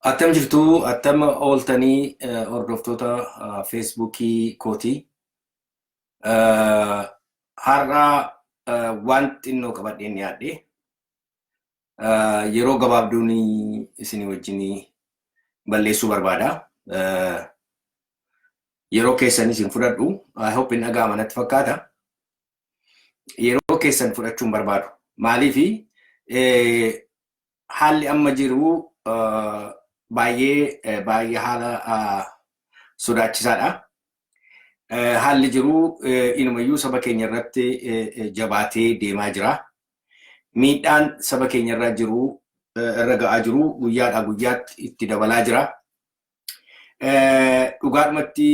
Attam jirtu, attam ooltanii, hordoftoota Feesbuukii kootii. Har'a waan xinnoo qabadheen dhiyaadhe. Yeroo gabaabduun isinii wajjin balleessuu barbaada. Yeroo keessan isin fudhadhu. I hope hin dhaga'ama natti fakkaata. Yeroo keessan fudhachuun barbaadu. Maaliifi, haalli amma jiru baay'ee baay'ee haala sodaachisaadha. Haalli jiru inumayyuu saba keenya irratti jabaatee deemaa jira. Miidhaan saba keenya irra jiru, irra ga'aa jiru, guyyaadhaa guyyaatti itti dabalaa jira. Dhugaadhumatti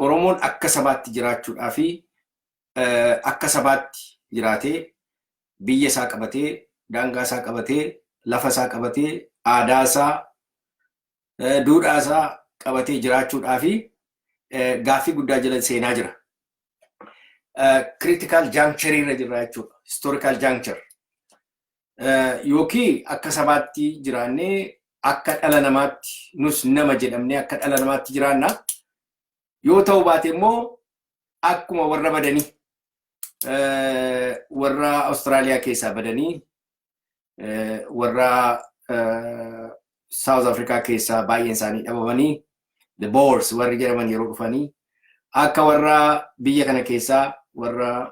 Oromoon akka sabaatti jiraachuudhaa fi akka sabaatti jiraatee, biyya isaa qabatee, daangaa isaa qabatee, lafa isaa qabatee, aadaa isaa, duudhaa isaa qabatee jiraachuudhaa fi gaaffii guddaa jala seenaa jira. Critical juncture irra jirra jechuudha. Historical juncture. Yookiin akka sabaatti jiraannee, akka dhala namaatti nus nama jedhamnee akka dhala namaatti jiraanna. Yoo ta'uu baate immoo akkuma warra badanii, warra Awustiraaliyaa keessaa badanii, warra South Africa keessaa baay'een isaanii dhabamanii, the Boers warri jedhaman yeroo dhufanii, akka warra biyya kana keessaa warra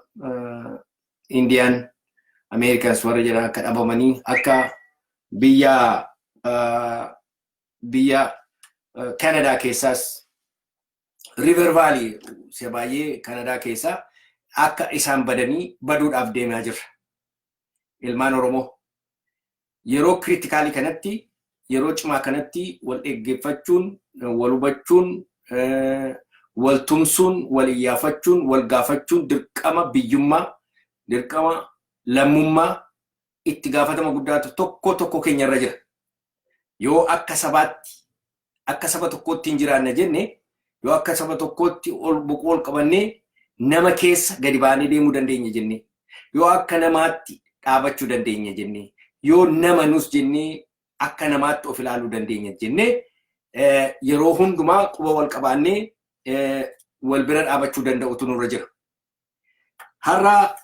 Indian Americans warra jedhan akka dhabamanii, akka biyya Canada keessaas River Valley si'a baay'ee Kanadaa keessaa akka isaan badanii baduudhaaf deemaa jirra. Ilmaan Oromoo yeroo critical kanatti, yeroo cimaa kanatti wal dhaggeeffachuun, wal hubachuun, wal tumsuun, wal iyyaafachuun, wal gaafachuun dirqama biyyummaa, dirqama lammummaa, itti gaafatama guddaatu tokko tokko keenya irra jira. Yoo akka sabaatti, akka saba tokkootti hin jiraanna jenne, yoo akka saba tokkootti ol boqoo ol qabannee nama keessa gadi baanee deemuu dandeenya jenne, yoo akka namaatti dhaabachuu dandeenya jenne, yoo nama nus jennee akka namaatti of ilaaluu dandeenya jenne, yeroo hundumaa quba wal qabaannee wal bira dhaabachuu danda'utu nurra jira. Har'a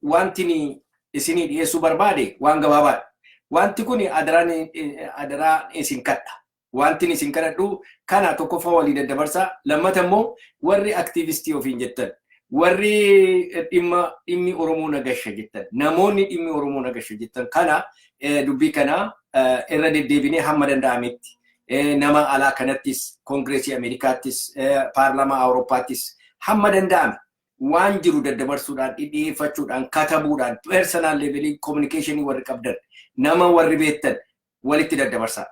wanti isinii dhiyeessuu barbaade waan gabaabaadha. Wanti kun adaraa isin kadha. Wanti isin kadhadhu kana: tokkoffaa, walii daddabarsaa; lammata immoo, warri aktiivistii ofiin jettan, warri dhimmi Oromoo nagasha jettan, namoonni dhimmi Oromoo nagasha jettan, kana dubbii kana irra deddeebinee hamma danda'ametti nama alaa kanattis, Koongireesii Ameerikaattis, paarlaamaa Awurooppaattis hamma danda'ame waan jiru daddabarsuudhaan, dhidhiyeeffachuudhaan, katabuudhaan, personal level communication warri qabdan, nama warri beektan walitti daddabarsaa.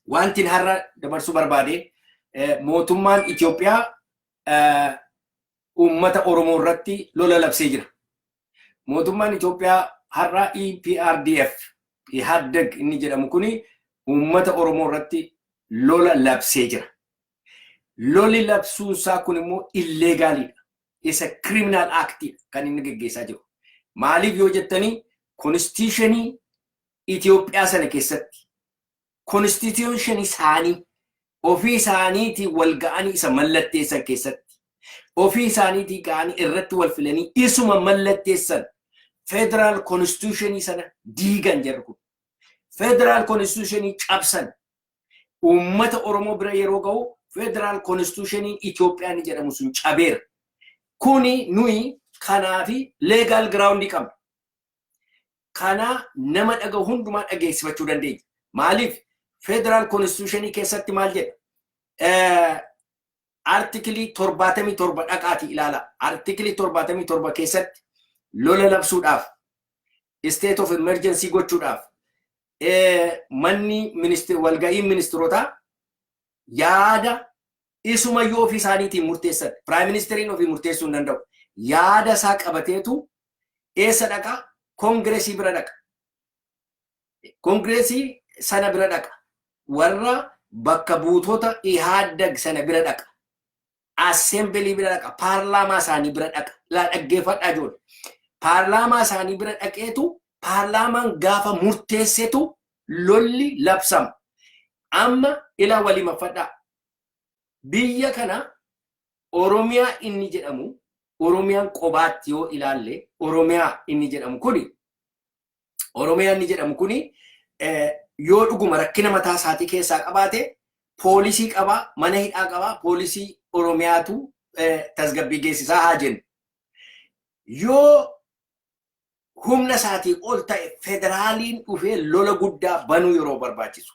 Wanti har'a dabarsuu barbaade, mootummaan Itoophiyaa uummata Oromoo irratti lola labsee jira. Mootummaan Itoophiyaa har'a EPRDF IHADEG inni jedhamu kuni uummata Oromoo irratti lola labsee jira. Loli labsuunsaa kun immoo illegal iidha. Isa criminal act iidha kan inni geggeessaa jiru. Maaliif yoo jettanii, constitution ii Itoophiyaa sana keessatti, constitution ii isaanii ofii isaaniitii wal ga'anii isa mallatteessan keessatti, ofii isaaniitii ga'anii irratti wal filanii isuma mallatteessan, federal constitution ii sana diigan jarri kun. Federal constitution ii cabsan. Uummata Oromoo bira yeroo ga'u federal constitution iin Itoophiyaa ni jedhamu sun cabeera. Kuni nuyi kanaafi legal ground ii qabna. Kana nama dhaga'u hundumaa dhageessifachuu dandeenya. Maaliif, federal constitution ii keessatti maal jedha? Article ii 77 dhaqaati ilaala. Article ii 77 keessatti lola labsuudhaaf, state of emergency gochuudhaaf, manni walga'iin ministirootaa yaada isumayyuu ofii isaaniitiin murteessan. Prime minister iin ofii murteessuu hin danda'u. Yaada isaa qabateetu eessa dhaqa? Koongireesii bira dhaqa. Koongireesii sana bira dhaqa. Warra bakka buutota Ihaadag sana bira dhaqa. Assembly bira dhaqa. Paarlaamaa isaanii bira dhaqa. Laa, dhaggeeffadhaa ijoollee. Paarlaamaa isaanii bira dhaqeetu Paarlaamaan gaafa murteessetu lolli labsama. Amma ilaa walii maffadhaa. Biyya kana Oromiyaa inni jedhamu, Oromiyaan qobaatti yoo ilaalle, Oromiyaa inni jedhamu kuni yoo dhuguma rakkina mataa isaatii keessaa qabaate, poolisii qabaa, mana hidhaa qabaa, poolisii Oromiyaatu tasgabbii geessisaa haa jennu. Yoo humna isaatii ol ta'e, federaaliin dhufee lola guddaa banuu yeroo barbaachisu,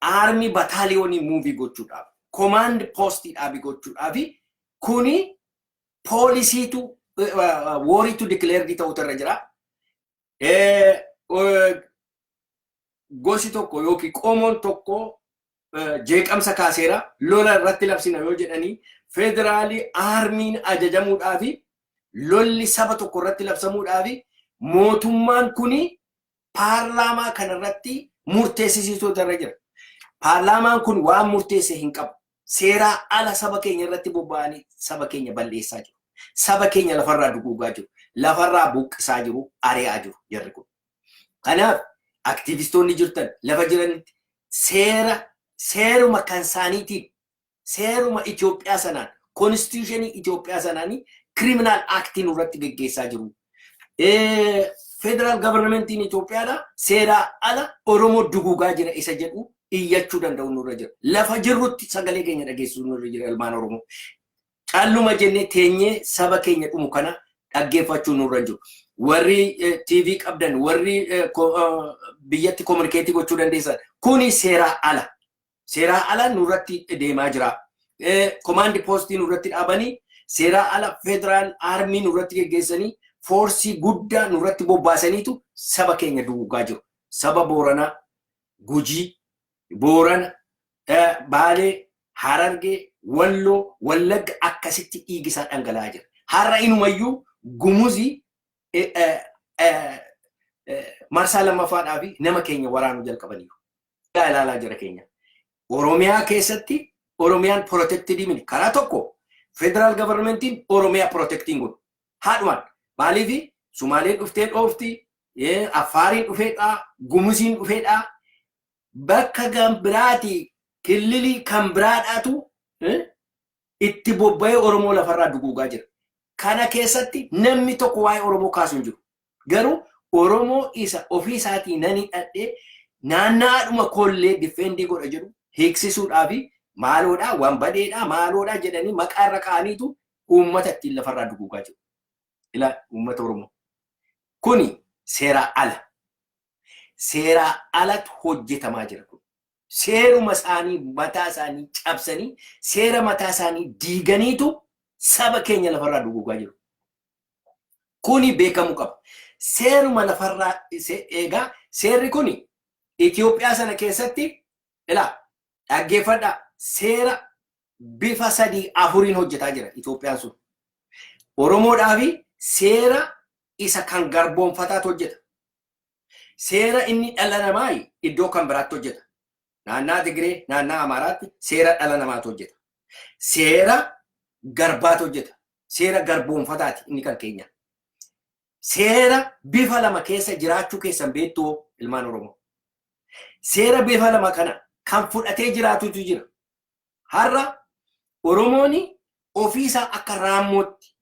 army battalion move gochuudhaaf, command post dhaabi gochuudhaaf, kuni poolisiitu wariitu declared ta'utu irra jira. Gosi tokko yookiin qomoon tokko jeeqamsa kaaseera, lola irratti labsina yoo jedhanii, federaalii armyn ajajamuudhaafi, lolli saba tokko irratti labsamuudhaafi, mootummaan kuni paarlaamaa kanarratti murteessisiisuutu irra jira. Paarlaamaan kun waan murteesse hin qabu. Seeraa ala saba keenya irratti bobba'anii saba keenya balleessaa jiru. Saba keenya lafarraa duguugaa jiru. Lafarraa buqqisaa jiru, ari'aa jiru jarri kun. Kanaaf aktiivistoonni jirtan lafa jiranitti seera seeruma kan isaaniitiin, seeruma Itoophiyaa sanaan, constitution Itoophiyaa sanaanii criminal act nurratti geggeessaa jiru. Federal governmentiin Itoophiyaadha seeraa ala Oromoo duguugaa jira isa jedhu iyyachuu danda'u nurra jira. Lafa jirrutti sagalee keenya dhageessisuu nurra jira, ilmaan Oromoo. Calluma jennee teenyee saba keenya dhumu kana dhaggeeffachuu nurra jiru. Warri TV qabdan, warri biyyatti communicate gochuu dandeessan, kuni seeraa ala. Seeraa ala nurratti deemaa jira. Command post nurratti dhaabanii, seeraa ala federal army nurratti geggeessanii, force guddaa nurratti bobbaasaniitu saba keenya duguugaa jiru. Saba Booranaa, Gujii, Boorana, Baalee, Harargee, Walloo, Wallagga akkasitti dhiigi isaa dhangala'aa jira. Har'a inumayyuu Gumuzii marsaa lammaffaadhaa fi nama keenya waraanuu jalqabaniiru. Ilaalaa jira keenya. Oromiyaa keessatti Oromiyaan protected miti. Karaa tokko federal governmentiin Oromiyaa protect godhu. Haadhumaan maaliif Sumaaleen dhuftee dhoofti, Affaariin dhufeedhaa, Gumuziin dhufeedhaa, bakka kan biraati, killilii kan biraadhaatu itti bobba'ee Oromoo lafarraa duguugaa jira. Kana keessatti namni tokko waa'ee Oromoo kaasu hin jiru. Garuu Oromoo isa ofii isaatii nan hidhadhee naannaadhuma kollee defend godha jedhu hiiksisuudhaafi maaloodhaa, wanbadeedhaa, maaloodhaa jedhanii maqaa irra kaa'aniitu uummata ittiin lafarraa duguugaa jiru. Ilaa uummata Oromoo. Kuni seeraa ala. Seeraa alatu hojjetamaa jira kun. Seeruma isaanii mataa isaanii cabsanii, seera mataa isaanii diiganiitu saba keenya lafarraa duguugaa jiru. Kuni beekamuu qaba. Seeruma lafarraa eegaa, seerri kuni Itoophiyaa sana keessatti, ilaa dhaggeeffadhaa, seera bifa sadii afuriin hojjetaa jira Itoophiyaan sun. Oromoodhaafi seera isa kan garboonfataatu hojjeta. Seera inni dhala namaa iddoo kan biraatti hojjeta. Naannaa Tigree, naannaa Amaaraatti seera dhala namaatu hojjeta. Seera garbaatu hojjeta. Seera garboonfataati inni kan keenya. Seera bifa lama keessa jiraachuu keessan beektuu, ilmaan Oromoo? Seera bifa lama kana kan fudhatee jiraatutu jira. Har'a Oromoon ofiisaa akka raammootti,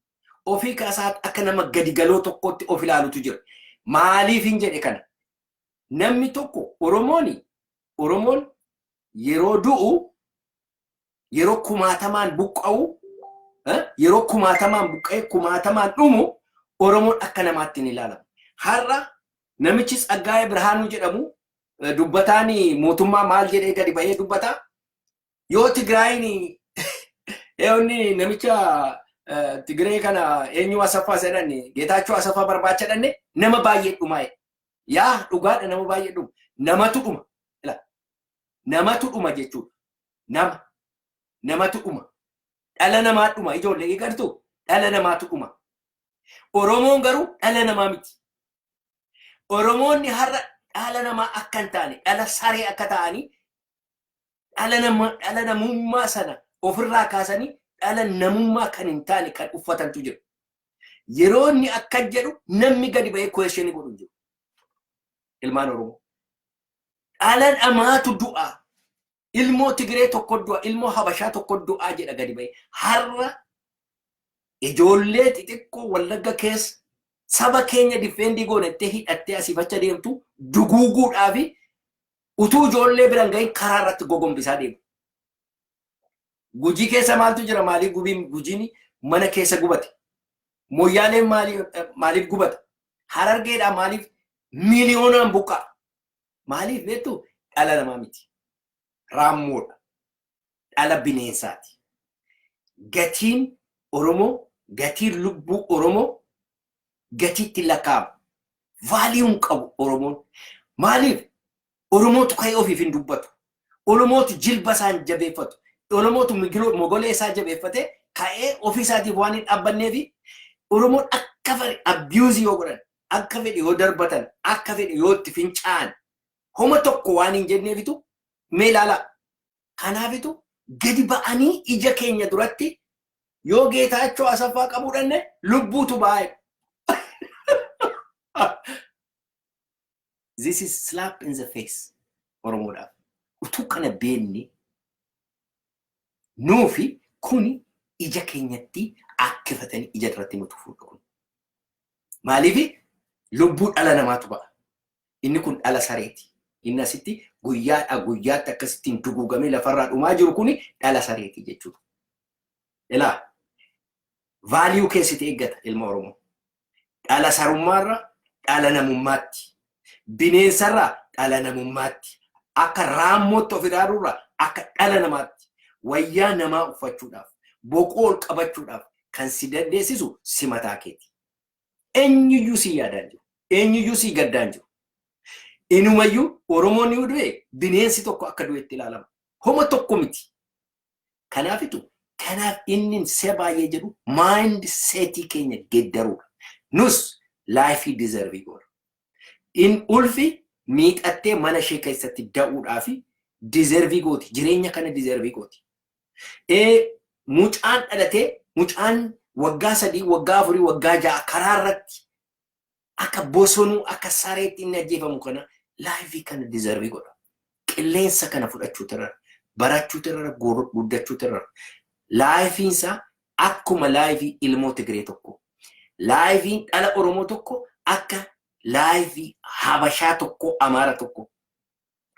ofii isaa akka nama gadi galoo tokkotti of ilaalutu jira. Maaliif hin jedhe kana? Namni tokko Oromoon yeroo du'u, yeroo kumaatamaan buqqa'u, yeroo kumaatamaan buqqa'ee kumaatamaan dhumu, Oromoon akka namaatti hin ilaalamu. Har'a namichi Tsaggaayee Birhaanuu jedhamu, dubbataan mootummaa, maal jedhee gadi bahee dubbata? Yoo Tigraayin inni namicha Tigree kana eenyu Asaffaa jedhan, Geetaachoo Asaffaa barbaacha dhanne, nama baay'ee dhumaa'e. Yaa, dhugaadha, nama baay'ee dhuma. Namatu dhuma. Namatu dhuma jechuudha. Namatu dhuma. Dhala namaa dhuma, ijoollee eegartu, dhala namaatu dhuma. Oromoon garuu dhala namaa miti. Oromoonni har'a dhala namaa akka hin taane, dhala saree akka ta'anii, dhala nama dhala namummaa sana ofirraa kaasanii dhala namummaa kan hin taane kan uffatantu jira. Yeroo inni akka jedhu namni gadi ba'ee question godhu hin jiru. Ilmaan Oromoo. Dhala namaatu du'a. Ilmoo Tigiree tokko du'a, ilmoo Habashaa tokko du'aa jedha gadi ba'e. Har'a ijoollee xixiqqoo Wallagga keessa saba keenya defend goonettee hidhattee asiif acha deemtu duguuguudhaa fi utuu ijoollee biran gahin karaa irratti gogombisaa deemu. Gujii keessa maaltu jira? Maaliif gubiin Gujiin mana keessa gubate? Moyyaaleen maaliif gubata? Harargeedhaa maaliif miiliyoonaan buqqa'a? Maaliif beektu? Dhala namaa miti. Raammoodha. Dhala bineensaati. Gatiin Oromoo, gatiin lubbuu Oromoo gatiitti lakkaa'amu. Value qabu Oromoon. Maaliif? Oromootu ka'ee ofiif hin dubbatu. Oromootu jilba isaa hin jabeeffatu. Oromootu mogolee isaa jabeeffatee ka'ee ofii isaatiif waan hin dhaabbanneefi Oromoon akka fedhe abuse yoo godhan, akka fedhe yoo darbatan, akka fedhe yoo itti fincaa'an homa tokko waan hin jenneefitu mee ilaalaa. Kanaafitu gadi ba'anii ija keenya duratti yoo Geetaachoo Asaffaa qabuu dhanne lubbuutu baay'ee. This is slap in the face Oromoodhaaf. Utuu kana beekne nuufi kuni ija keenyatti akkifatanii ija duratti nutu fuudha kun. Maaliif? Lubbuu dhala namaatu ba'a. Inni kun dhala sareeti. Inni asitti guyyaadhaa guyyaatti akkasittiin duguugamee lafarraa dhumaa jiru kuni dhala sareeti jechuudha. Ilaa, value keessatti eeggata ilma Oromoo. Dhala sarummaarra dhala namummaatti. Bineensarraa dhala namummaatti. Akka raammootti of ilaaluurraa akka dhala namaatti. Wayyaa namaa uffachuudhaaf, boqoo ol qabachuudhaaf kan si dandeessisu si mataa keeti. Eenyuyyuu si yaadaan jiru. Eenyuyyuu si gaddaan jiru. Inumayyuu Oromoon yoo du'e bineensi tokko akka du'etti ilaalama. Homa tokko miti. Kanaafitu kanaaf inni se baay'ee jedhu mindset keenya geeddaruudha. Nus life deserve goona. In ulfi miixattee mana ishee keessatti da'uudhaa fi deserve gooti. Jireenya kana deserve gooti. Mucaan dhalatee, mucaan waggaa 3, waggaa 4, waggaa 6 karaa irratti akka bosonuu, akka sareetti inni ajjeefamu kana life kana deserve godha. Qilleensa kana fudhachuutu irra, barachuutu irra, guddachuutu irra. Lifeiin isaa akkuma life ilmoo Tigiree tokko. Lifeiin dhala Oromoo tokko akka life Habashaa tokko, Amaara tokko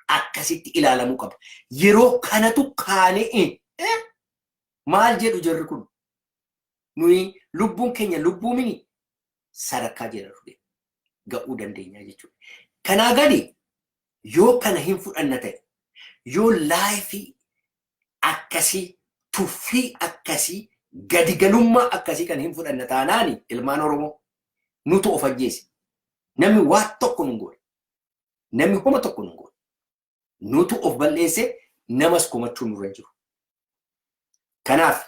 akkasitti ilaalamuu qaba. Yeroo kanatu kaanee maal jedhu jarri kun? Nuyi lubbuun keenya lubbuu mini sadarkaa jedha dhufe ga'uu dandeenya jechuudha. Kanaa gadi yoo kana hin fudhanna ta'e, yoo life akkasii, tuffii akkasii, gadigalummaa akkasii kan hin fudhanna taanaani, ilmaan Oromoo nutu of ajjeese. Namni waa tokko nun goone. Namni homa tokko nun goone. Nutu of balleesse, namas komachuu nurra hin jiru. Kanaaf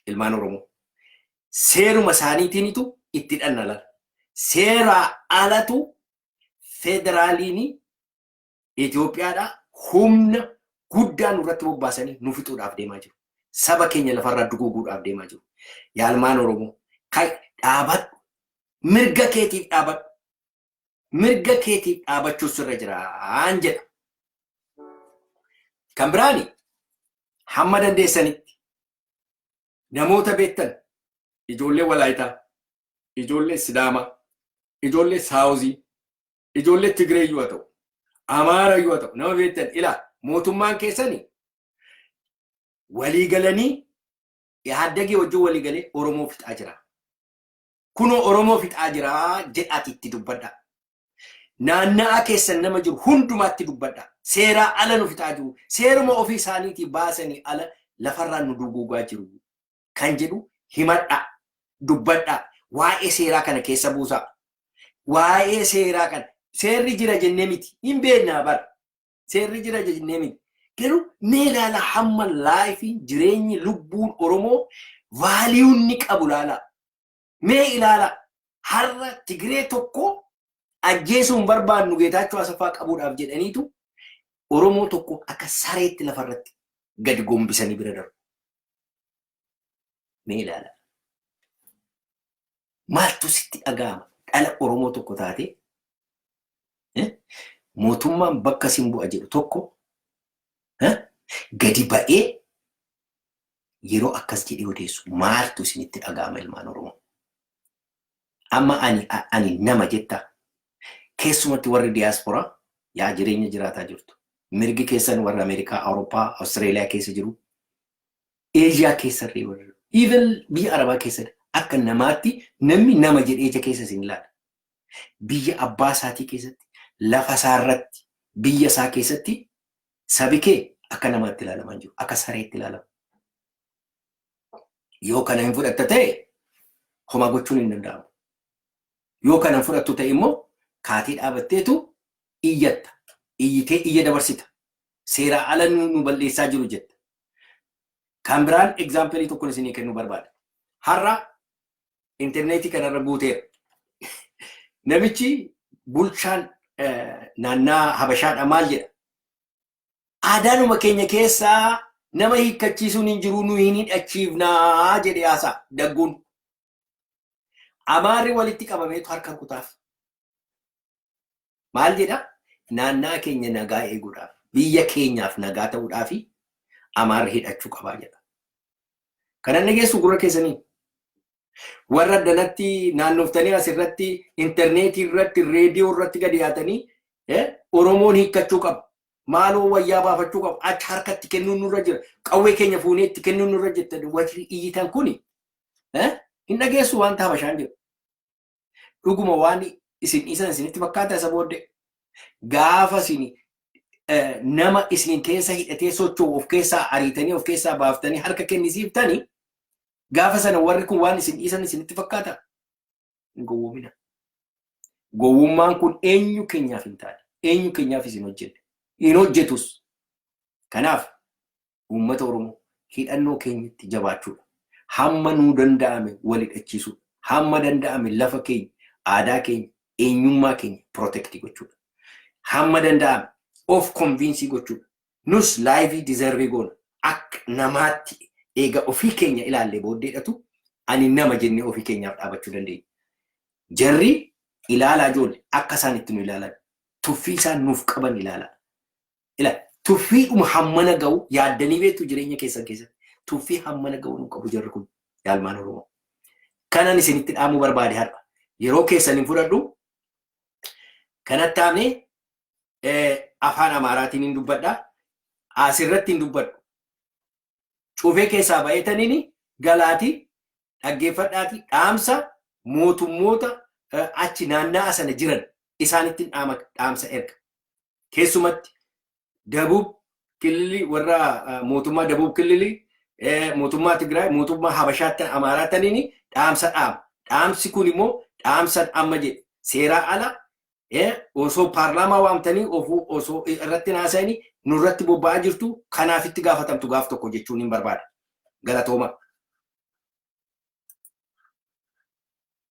ilmaan Oromoo seeruma isaaniitiinitu itti dhanna lala. Seeraa alatu federaaliin Itoophiyaadhaa humna guddaa nurratti bobbaasanii nu fixuudhaaf deemaa jiru. Saba keenya lafarraa duguuguudhaaf deemaa jiru. Yaa ilmaan Oromoo, dhaabadhu. Mirga keetiif dhaabadhu. Mirga keetiif dhaabachuu sirra jiraan jedha. Kan biraani, hamma dandeessanitti namoota beektan, ijoollee Walaayitaa, ijoollee Sidaamaa, ijoollee Saawuzii, ijoollee Tigireeyyuu haa ta'u, Amaarayyuu haa ta'u, nama beektan ilaa mootummaan keessanii walii galanii Yaaddagii wajjin walii galee Oromoo fixaa jira. Kunoo Oromoo fixaa jira jedhaati itti dubbadhaa. Naanna'aa keessan nama jiru hundumaatti dubbadhaa. Seeraa ala nu fixaa jiru. Seeruma ofii isaaniitii baasanii ala lafarraa nu duguugaa jiru. Kan jedhu himadhaa. Dubbadhaa. Waa'ee seeraa kana keessa buusaa. Waa'ee seeraa kana. Seerri jira jennee miti. Hin beeknaa bara. Seerri jira jennee miti. Garuu mee ilaala, hamma lifeiin, jireenyi, lubbuun Oromoo value inni qabu ilaala. Mee ilaala, har'a Tigiree tokko ajjeesuun barbaannu Geetaachoo Asaffaa qabuudhaaf jedhaniitu Oromoo tokko akka sareetti lafarratti gadi gombisanii bira darbu. Mee ilaala. Maaltu sitti dhaga'ama? Dhala Oromoo tokko taate Mootummaan bakka isin bu'a jedhu tokko gadi ba'ee yeroo akkas jedhee odeessu maaltu isinitti dhaga'ama, ilmaan Oromoo? Amma ani nama jetta, keessumatti warri diyaasporaa yaa jireenya jiraataa jirtu. Mirgi keessan warra Ameerikaa, Awurooppaa, Awustreeliyaa keessa jiru, Eeshiyaa keessa illee warra jiru. Even biyya Arabaa keessa akka namaatti namni nama jedhee ija keessa isin ilaala. Biyya abbaa isaatii keessatti, lafa isaa irratti, biyya isaa keessatti sabi kee akka namaatti ilaalamaa jiru, akka sareetti ilaalama. Yoo kana hin fudhatta ta'e, homaa gochuun hin danda'amu. Yoo kana hin fudhattu ta'e immoo kaatee dhaabatteetu iyyatta. Iyyitee iyya dabarsita. Seeraa ala nu balleessaa jiru jetta. Kan biraan example tokko isinii kennuu barbaada. Har'a intarneetii kanarra guuteera. Namichi bulchaan naannaa Habashaadha maal jedha? "Aadaanuma keenya keessaa nama hiikkachiisuun hin jiru, nu hin hidhachiifnaa" jedhee haasa'a dagguun. Amaarri walitti qabameetu harka kutaaf. Maal jedha? Naannaa keenya nagaa eeguudhaaf, biyya keenyaaf nagaa ta'uudhaaf Amaarri hidhachuu qabaa jedha. Kanan dhageessu gurra keessanii. Warra addanatti naannoftanii asirratti intarneetii irratti, reediyoo irratti gadi dhiyaatanii Oromoon hiikkachuu qaba. Maaloo wayyaa baafachuu qaba. Achi harkatti kennuun nurra jira. Qawwee keenya fuunee itti kennuun nurra jetta. Warri iyyitan kuni hin dhageessu wanta Habashaan jedhu. Dhuguma waan isin dhiisan isinitti fakkaata isa booddee. Gaafa isin nama isin keessa hidhatee socho'u of keessaa ariitanii, of keessaa baaftanii harka kennisiiftanii, gaafa sana warri kun waan isin dhiisan isinitti fakkaata. Hin gowwoomina. Gowwummaan kun eenyu keenyaaf hin taane. Eenyu keenyaaf isin hojjenne. Hin hojjetus. Kanaaf uummata Oromoo hidhannoo keenyatti jabaachuudha. Hamma nuu danda'ame wal hidhachiisuudha. Hamma danda'ame lafa keenya, aadaa keenya, eenyummaa keenya protect gochuudha. Hamma danda'ame of convince gochuudha. Nus life deserve goona. Akka namaatti eega ofii keenya ilaallee booddeedhatu ani nama jennee ofii keenyaaf dhaabachuu dandeenya. Jarri ilaalaa, ijoollee, akka isaan itti nu ilaalan, tuffii isaan nuuf qaban ilaalaa. Ila tuffiidhuma hammana ga'u yaaddanii beektu jireenya keessan keessatti. Tuffii hammana ga'u nu qabu jarri kun, ilmaan Oromoo. Kanan isinitti dhaamuu barbaade har'a. Yeroo keessan hin fudhadhu. Kanatti aanee afaan Amaaraatiin hin dubbadha. Asirratti hin dubbadhu. Cufee keessaa ba'eetaniini galaatii dhaggeeffadhaati, dhaamsa mootummoota achi naanna'a sana jiran isaanitti dhaamsa erga. Keessumatti Dabub Kililii, warra mootummaa Dabub Kililii, mootummaa Tigraay, mootummaa Habashaatti, Amaaraataniini dhaamsa dhaama. Dhaamsi kun immoo dhaamsa amma jedhe seeraa ala osoo paarlaamaa waamtanii ofuu osoo irratti haasa'anii nurratti bobba'aa jirtu, kanaaf itti gaafatamtu gaaf tokko jechuun hin barbaada. Galatooma.